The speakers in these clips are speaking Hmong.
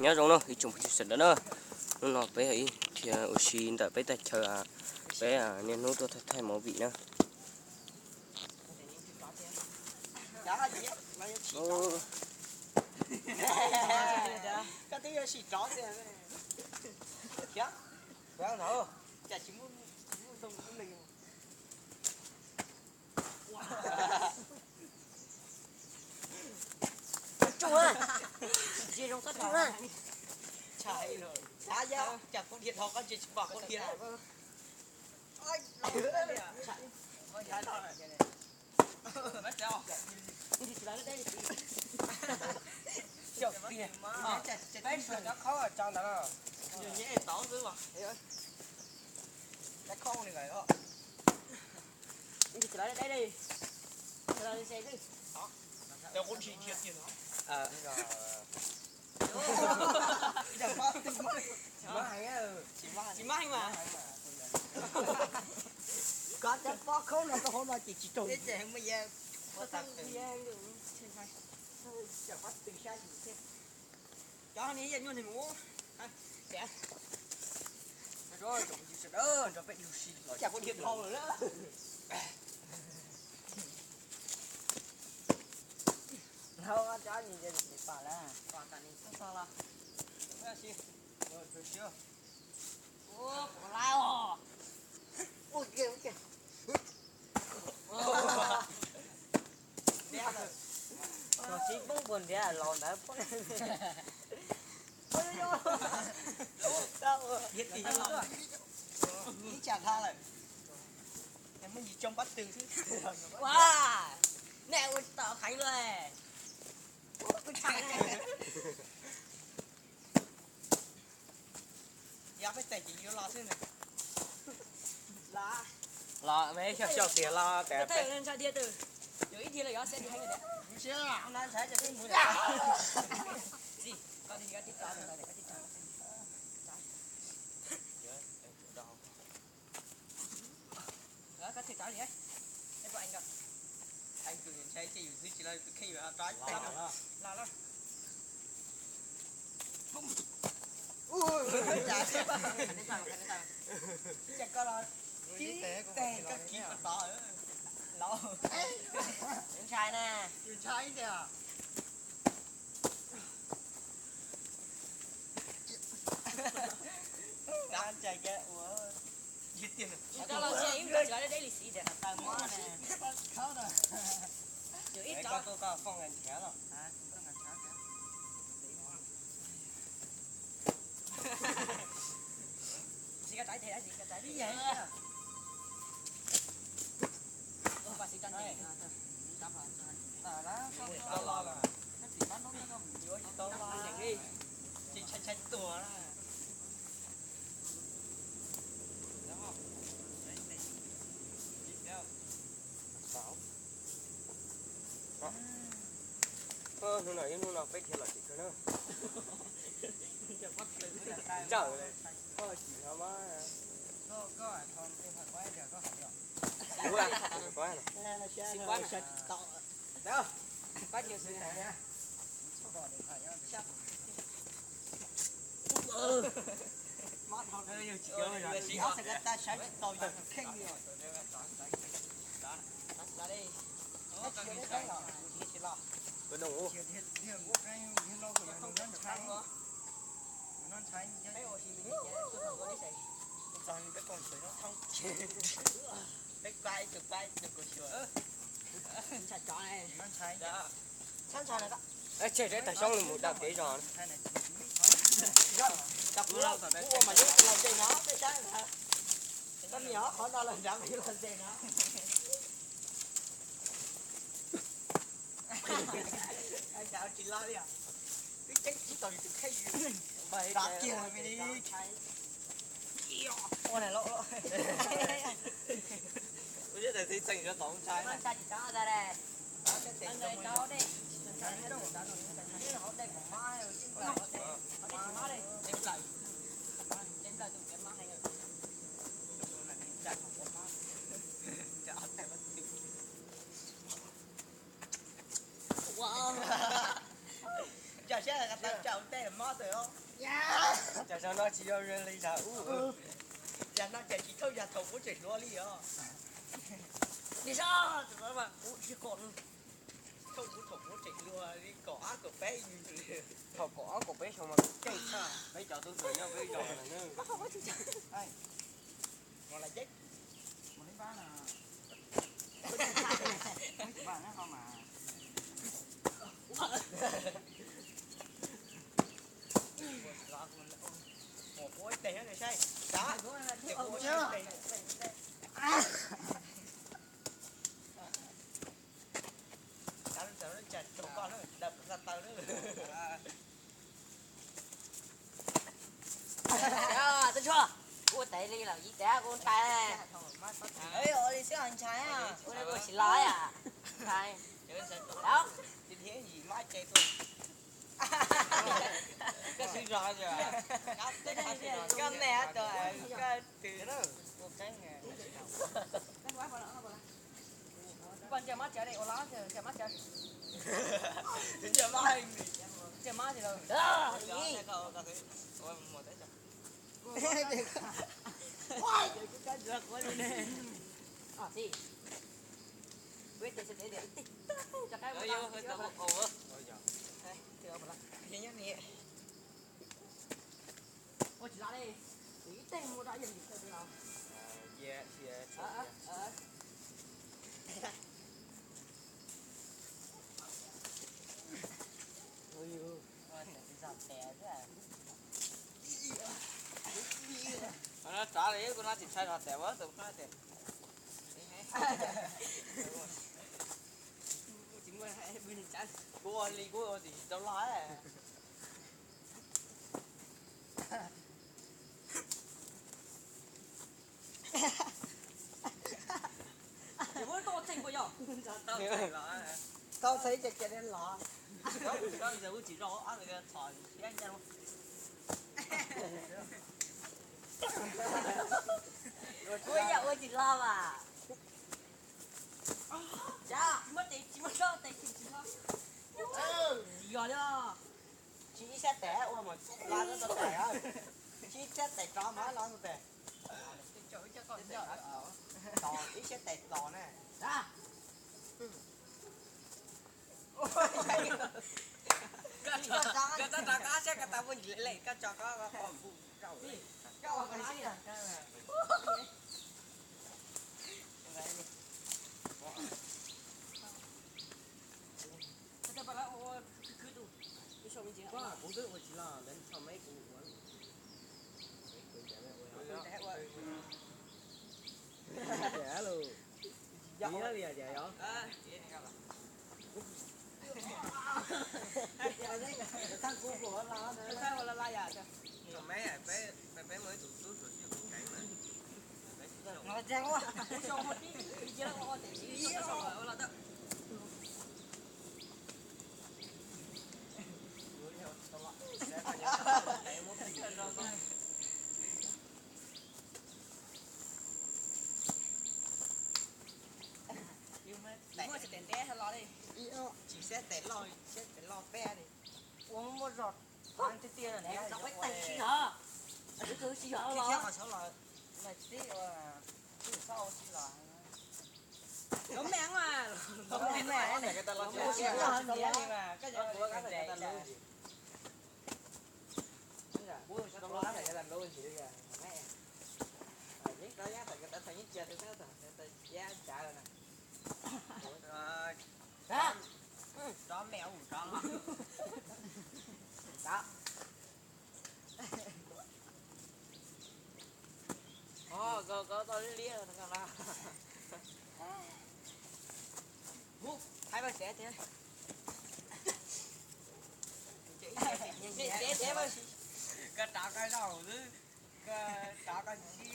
Nyob zoo na ib tsoom phooj ywg sawv daws na, hnub no peb dhia ua si ntawm peb teb chaws, peb niaj hnub tuaj thaij thaij movie na. Tsis maj heev mas. Koj cov pob khaub no rau hauv no ces tsis raug. Cov ni yog nyuaj neeg mus. Nrog peb dhia ua si los cas kuv dhia dhau lawm na. Hnub no cov ni yog pam lawm, pam tas nws txog txog los. Ua si, ua si. Ua, ua lawm os. Ua kiag, ua kiag. Tsis poob puag ntiav los ntawd poob. Ib tsam dhau lawm. Muaj yim tsoo pob tw xwb. Ua, nej ua tsis tau heev lawm. Yog peb tes ces yuav los xwb. Los, los, xyov xyov tias los tias. Koj los tib teg koj kiv tod. Ntshai na. Ntshai tiag. Koj los tsis los deb deb li xwb tias taw mob na. Ib tsob tuaj koj fooj nqa nrhiav los. Hnub no ib hnub no peb dhia los tsis kawg na. Tsawm li, koj tsis nyob mas. Peb kuaj ib tug kuaj ib tug kuj xyuas. Tseg reb tag xyoob li mus daw kev zog. Kuv ua mas yog los ntses no peb saib. Koj niam qhov no los nrad mas yog los ntses no. Tsis laj li, twb ceeb tsis tau li tus kheej li. Ua na loj loj. Ua tsis tau txeem tau ntshai. Ua, ntsa siab tau tsaum Tej mob tawm os. Cas zaum no tsis yog li zaum ub. Zaum no ces tsis thauj yog thaum kuv tseem hluas li os. Li sab, kuv tsis kom. Thauj kuv thaum kuv tseem hluas li kaum ob kaum peb. Thaum kaum ob kaum peb xyoo mas kuv keej tshaj peb cov tub hluas nyob peb zos lawm na. Twb tsuag, ua tes li lawm ib tes kuv ntshai. Ua li xwb ntshai, ua li kuv tsis los yam. Ntshai. Koj me tus koj twg. Koj ntsia mab tsev ua lab ntsia mab tsev. Ntsia mab tsev. Ua tsis laj li, ib teg mus rau yam yus kawg los. Tsav li kuv no tsis ntshai zog tes ua tus tes. Kuv ua li kuv ua tsis tau laj. Tau txhais ces cia li los. Ua yam ua tsis laj as. Tsis muaj tes tsis muaj zaub tes tsis tsis laj. Yog li. Tsis ib sab tes ua mas los tau tes, tsis ib sab tes rov mas los tau tes. Tos ib sab tes tos ne. Koj tso koj sab koj tau muaj ntsis lej lej koj tso koj qhov npuj rau. Kuv twb ua tsis laj ntawd txog meb kuv ua. Tsis xyab tes loj, xyab tes loj peb li. Ua muaj zog tiag tiag. Tes sib zog, tes sib zog los. Tib ua, tib txhob ua si los. Los me, los me, los me, los me. Rov me ua rov. Koj tau liab liab no na. Hub, thaij vaj tsev thiab. Koj rov koj zaum xwb, koj rov koj ntsis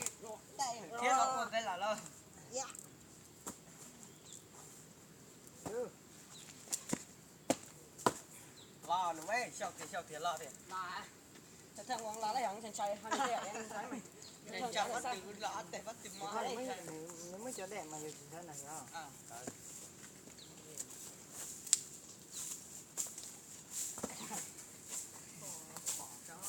thiab los ua peb los lauj. Los nws xyaum tiag xyaum tiag los tiag. Los, los ntshai ntshai. Pab twg los ob teg pab twg mob. Nws muab cov dej mas yus tsis ntshai na yog.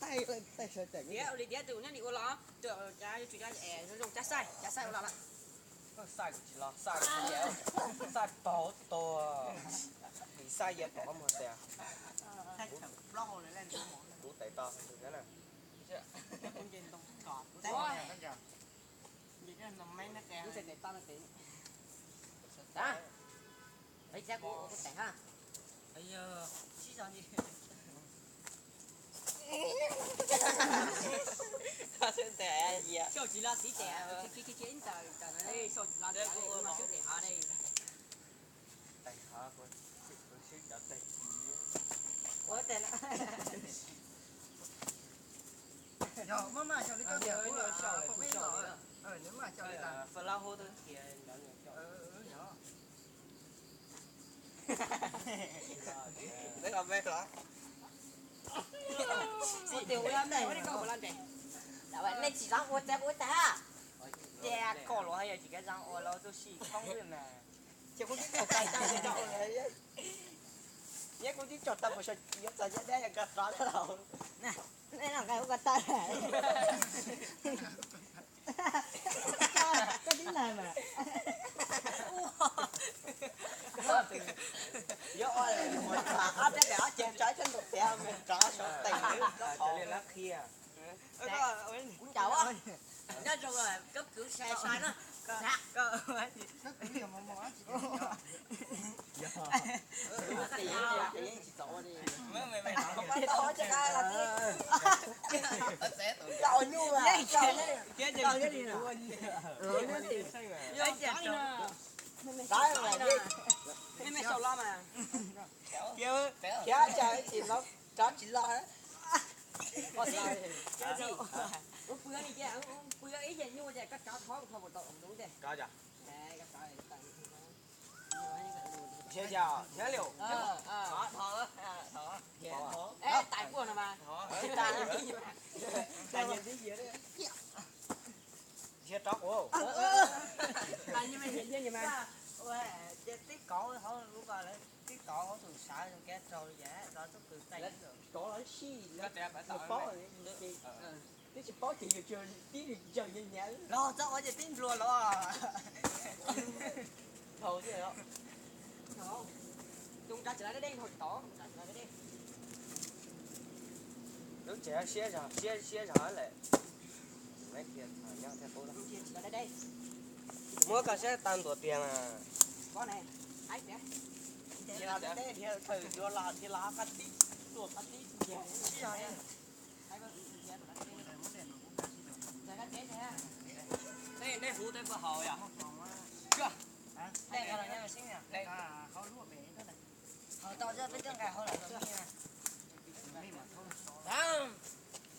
Tiab ua li tiab tus nyob ni ua los, tus cab yuav tsum cab, zoo zoo cab xaij, cab xaij ua los lawm. Xaij kuv tsis los, xaij kuv tsis los, xaij paug tuag, vim xaij ya tom qab muag tias kuv tes to na. Sau tsis los xiv tes, ib ntawd sau tsis los xiv tes hov li. Ua tes na. Yog maj maj xyaum li koj tias, nws maj xyaum li tas. Nej tsis zoo ua txav ua tag. Ces koj los yog tsis kav zoo ua los tuaj sim khoob mas. Ces kuv twb tsis tau, yog kuv twb tso tau, yuav txog caj dab yog koj rov los. Nej no nqaij ua koj tawg. Koj tib nag mas. Yuav ua ob peb pem ob ce tso ib tsob ntoo tiav mus rov sab tes. Kuv ncaus, nyob zoo kab kwv sai sai na. Khiav cas tsis los. Ua pw li ces, pw ib yam nyuj ces koj rov thov kuv thov puas tau ntub ces. Nrhiav yog, nrhiav liam. Tais kuaj no mas. Nrhiav Ua, ces tib kov hauv lub ko lawm, tib kov hauv tus sav zoo kev raug yam los tub kws teem. Kov los sij, los paub, twb tsis paub ces yus tib nws tsaws nyias nyias. Los txog ua ces tib nplua los. Dhau thiab os. Tus nrad tsis lav deb deb, tus nrad tsis lav deb deb. Lub tsev siab zog, siab siab zog lawm. Muab koj siab tau ntuas tiag mas. Dhia los deb deb, dhia thaum yuav los dhia los qab tib, tuaj qab tib, sib zog. Nej hu tej puas haus yom? Haus tau peb coj nqaij hauv lawm los mij na.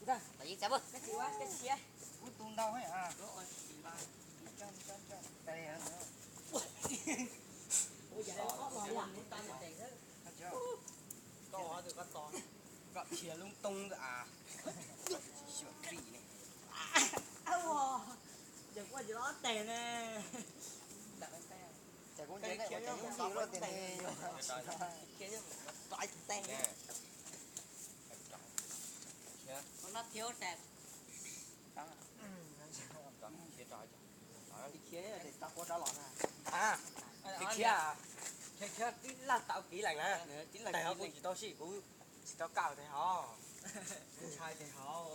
Ntag, yeej txav puas. Koj tsis ua, koj tsis ua. Kuv tus ntau heev. Koj ua tus koj to, koj dhia lub toob ntawd as. Xyuam krim ne. Ces kuv ua tsis los ob teg ne. Ces kuv ua tsis los ob teg ne. Ua no thiab. Khiav, khiav, khiav tib laj tau kiv leej na. Teg hov kuv tsis tau sij, kuv tsis tau kaj teg hov. Ntshai teg hov.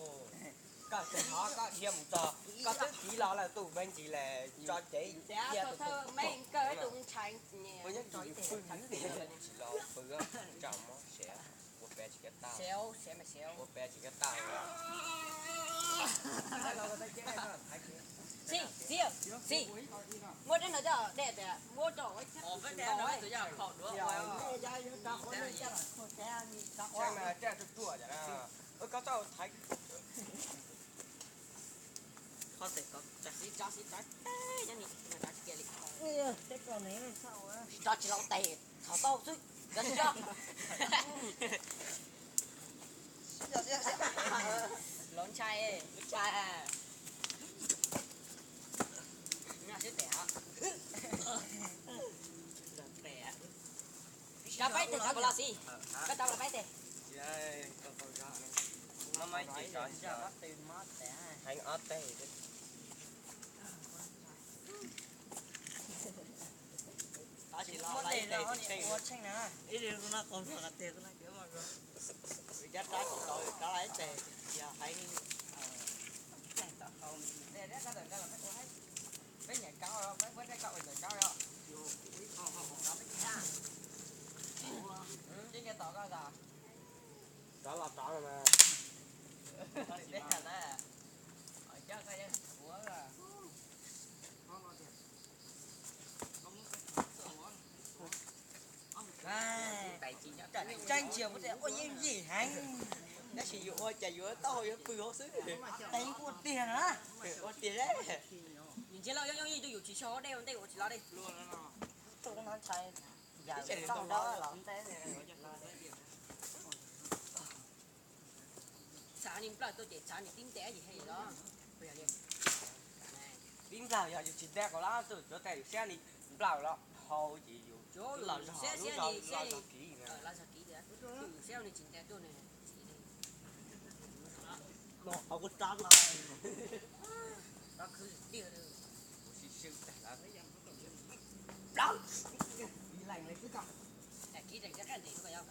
Koj teg hov koj dhia mus txog, koj twb kiv los lawm tus me ntsis lawm tso cev dhia tus me nkawd tus ntshai. Kuv nyob tso ib pwg tsis los pw, tsaus mob seb ua pe tsis kiv tau. Ua pe tsis kiv tau. Xij, xij, xij. Muab rab no coj dej tias muab rau. Koj txawj thaiv. Tso tsis los tes, thov tau xwb. Los ntshai, ntshai. Rau peb teg, rau los xij. Koj rau los peb teg. Heev ob teg. Tab sis los ib teg ua tsheej na. Ib li no qos nrog qhov tiag, tus no kev ua zoo. Vim cov rab tsis tau, rab los ib teg, yog heev. Peb nyiam kab, peb muab rab koj ua nyiam kab os. Tib nyias tom koj ntag. Rov los rov no mas. Tsaib ntsia ua yeej yim heev, tab sis yuav ua cas yuav tau yuav pw hauv xwb. Teev ua tiag na, ua tiag. Nim ntsia los yooj yooj yim, tus yus tsis so dej ua ntej ua tsis los dej. Tus no ntshai yam tau los ntej. Txhav ni nplawm tuaj ces txhav ni tib nte ces he los. Tib nplawm yog yus tsis nte qhov lab tuaj, tsuav tias yus siab ni nplawm los dhau ces yus los zog, los zog kiv na. Los zog kiv tias yus siab ni tsis nte tuaj ne. Qhov kuv rab los, rab khwv tiag. Kuv sib swb tag lawm. Plaub. Ib leeg li xwb koj. Kiv tseem cov qaj ntev koj yog.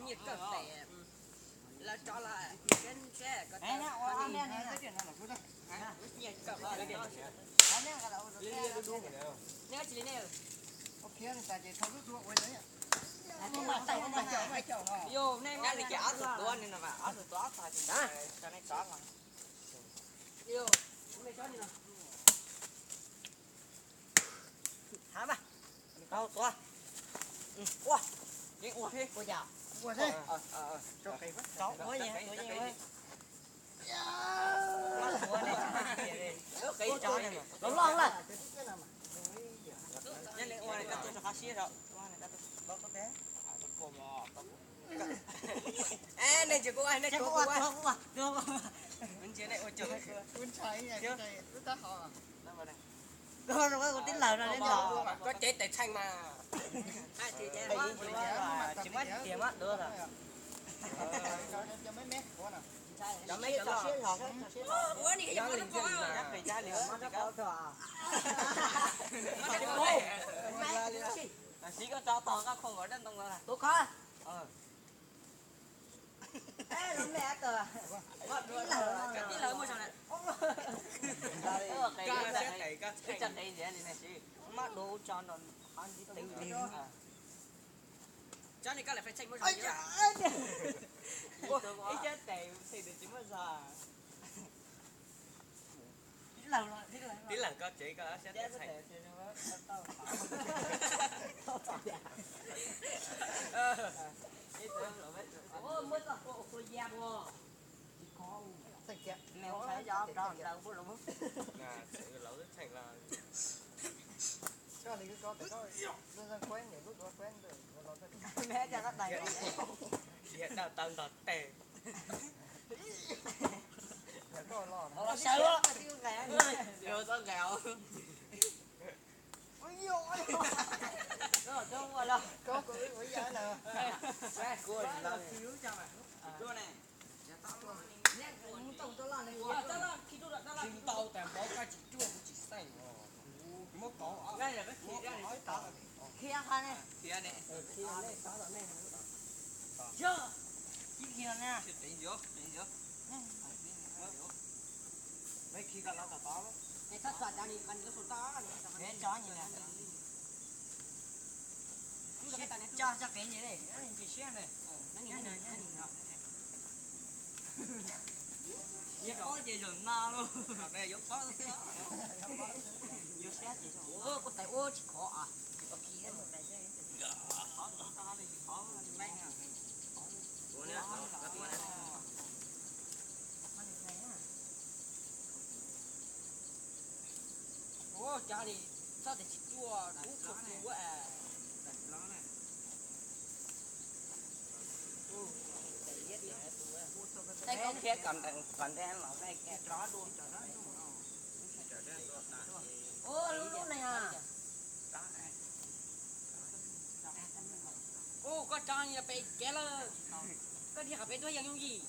Nyias kawm tes, lawv tso los keb seb ko taw. Nyias kawm, nej tsis li nej. Yus nej mas ob tug tuav ni no mas ob tug tuav ob tog ces nej tso los. Yus, nej tso ni no. Hav mas, tau tuav. Ua, yeej ua thiab. Ua cas? Ua thiab. Tau ua, ua yeej ua. Ua, ua, ua, ua. Los loj lawm. Koj tsev tes txheej mas. Tsis muab tiag muab duav lawm. Siv koj tso tog koj khoo nkaus dab ntoo lawm. Ib lawv muaj tso na. Ib tsob qe ntxiav li na siv. Muab duav ua tso nrog qhov ntxiv twv li. Tsob ni koj lam fais txheej muab zog. Ib tsob tes txheej tes tsis muab zog. Tib leeg koj tsev koj siab txheej. Yog dab tawv ntog tes. Sawv. Yuav txhob nqes. Tsis tau tas npaum koj tsis cuaj kuv tsis xeej. Muab kauv. Kuv tais ua tsis khov. Ua cas li txhob tias tsis tuaj rub txhua tus ua. Tej koj khiav kom nreeg kom nreeg los nej khiav rov dua. Ua lub lub neeg a. Ua koj tso pem kev lawm. Koj dhia qhov pem tuaj yog yooj yim.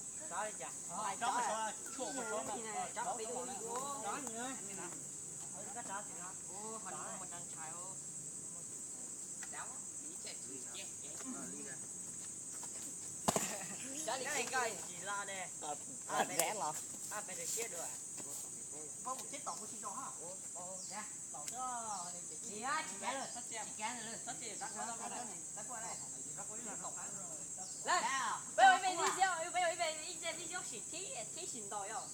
Peb ua ib me ib xyob, peb ua ib me ib xyob sim thib, thib sim ntaus yom.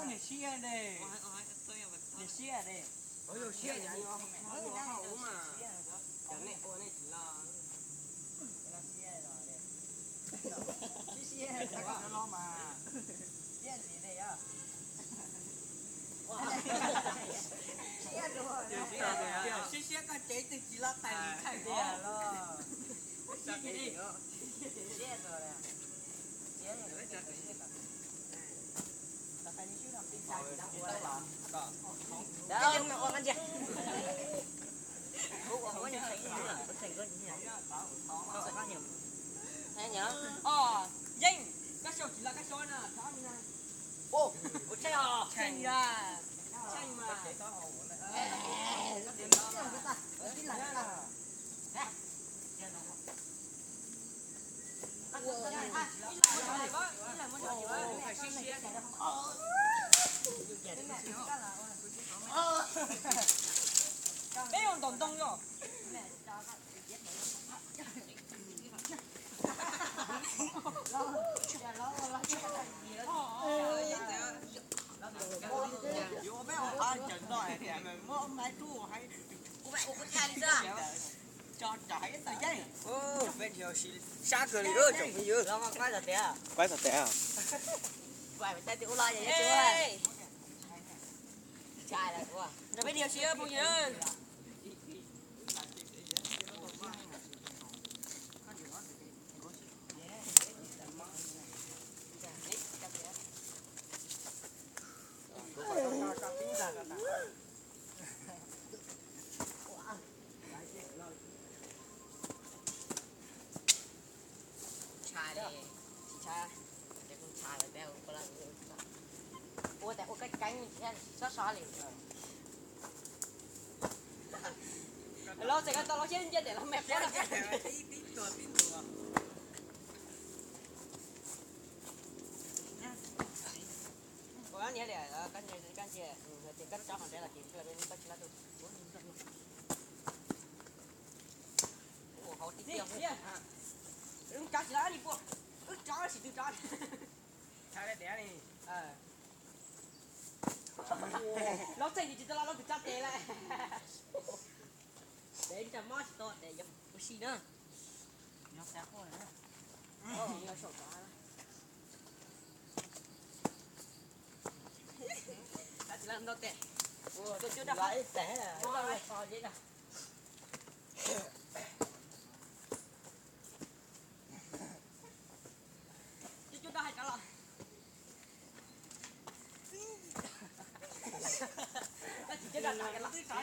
Niam siab ne, niam siab ne. Siab siab koj tsev twg tsis los tag li thaij tiag los. Yeej, koj sau tsis los koj sau na. Ua, ua tshaj os. Tshaj os. Tshaj mas. Peb ua ntaus ntoo yom. Peb dhia sab kawg li tsoom phooj ywg. Kuaib txog tes. Ntshai li, tsis ntshai, ces kuv ntshai lawm peb ua ua tas ua kab keeb tsis sob sob li. Los txawm ko tau los siab nce daim los me pob no. Ua niam li, kab nce, kab nce, ces kab tsob qhov nrad los ces kab tsis lab tus. Ua hauv tib tiag. Wb tsob tsis lab li puas, wb tsob tsis twg tsob. Lawv txeej tsis tau los lawv twb tso tes lawm. Dev ntsa mob tsis tau dev yog ua si na. Tsis lab ntau tes. Ua ib tes. Coj coj dab hais rov los. Twb rov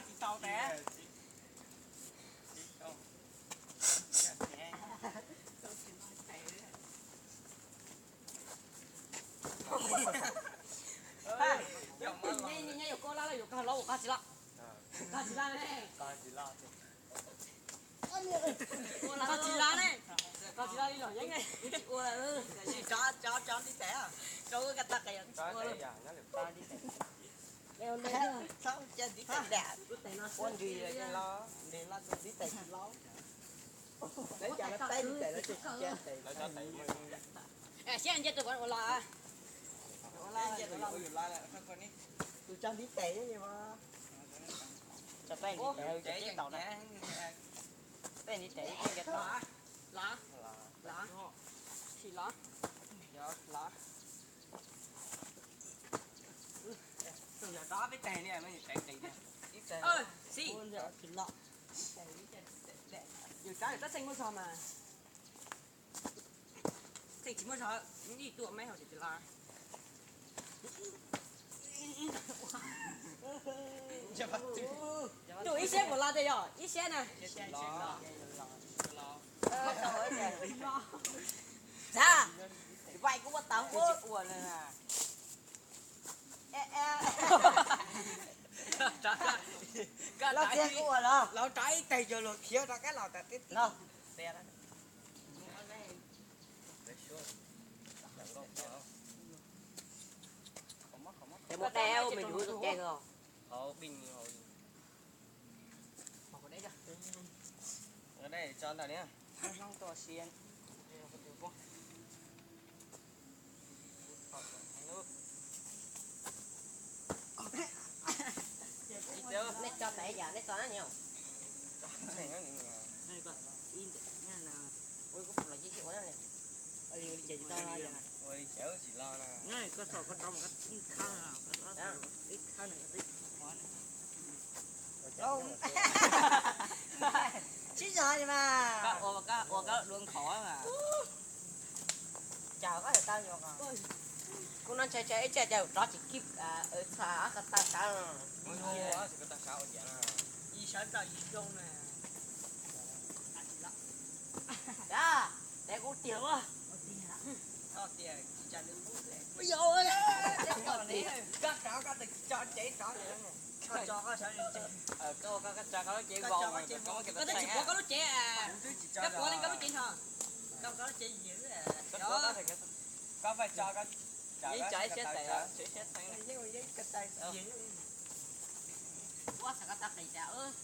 tsis tau tes. Nyias yuav koj lab los yuav koj los ua qab tsis lab. Qab tsis lab ne. Qab tsis lab ne. Qab tsis lab li los yeeb ne. Tsis ua, tsis tso, tso, tso tib tes, tso ua ka tag qis. Ua nrig los, nrig los tus tib tes tsis laub. Lawv cas lawv peb tib tes lawv tsis cia tes. Siab nce tus ua los. Tus tso tib tes. Tso peb ntiv tes, tib tau na. Peb ntiv tes ib nce tau. Lav, lav, sim lav. Lav. Tus yog rov peb teg li, ib teg, ib teg. Xib. Yus rov yus tab txeej muab zog mas. Txeej tsis muab zog, ib tuam meb hauv tsis lav. Tus ib siab puas lav tiag, yog ib siab na. Txha, vais kuv ua tau ua ua na. Los tiag kuv ua los. Los rov ib teg yog luag khiav rov qab los tas tib no. Muab dej ua me ntsis tus ke os. Dej tso ntawm li. Nej tso tes yam nej tso na niam. Ua li ces tsis tau los yog. Ua li ces tsis los na. Koj txhom koj rov mus koj ib khab, ib khab nws twb sib zog li mas. Koj ua koj ua koj dua nkhaus mas. Cas koj tsis tau yog. Kuv no ntshai ntshai ib tsam cas rov tsis kib txha koj tau sav. Ib sawv tau yim zoo na. Yog, tes kuv tiag ua. Koj tiag, koj tiag. Koj rov koj tes tsis tso cev rov. Koj tso koj sawv cev. Koj tso koj lub cev vau, koj twb tsis puav koj lub cev. Koj puav leej koj lub cev nrho. Koj koj lub cev yig. Koj pais tso koj. Yeej tso ib siab tes, tso ib siab txheeb. Ua txham koj tag qis tas.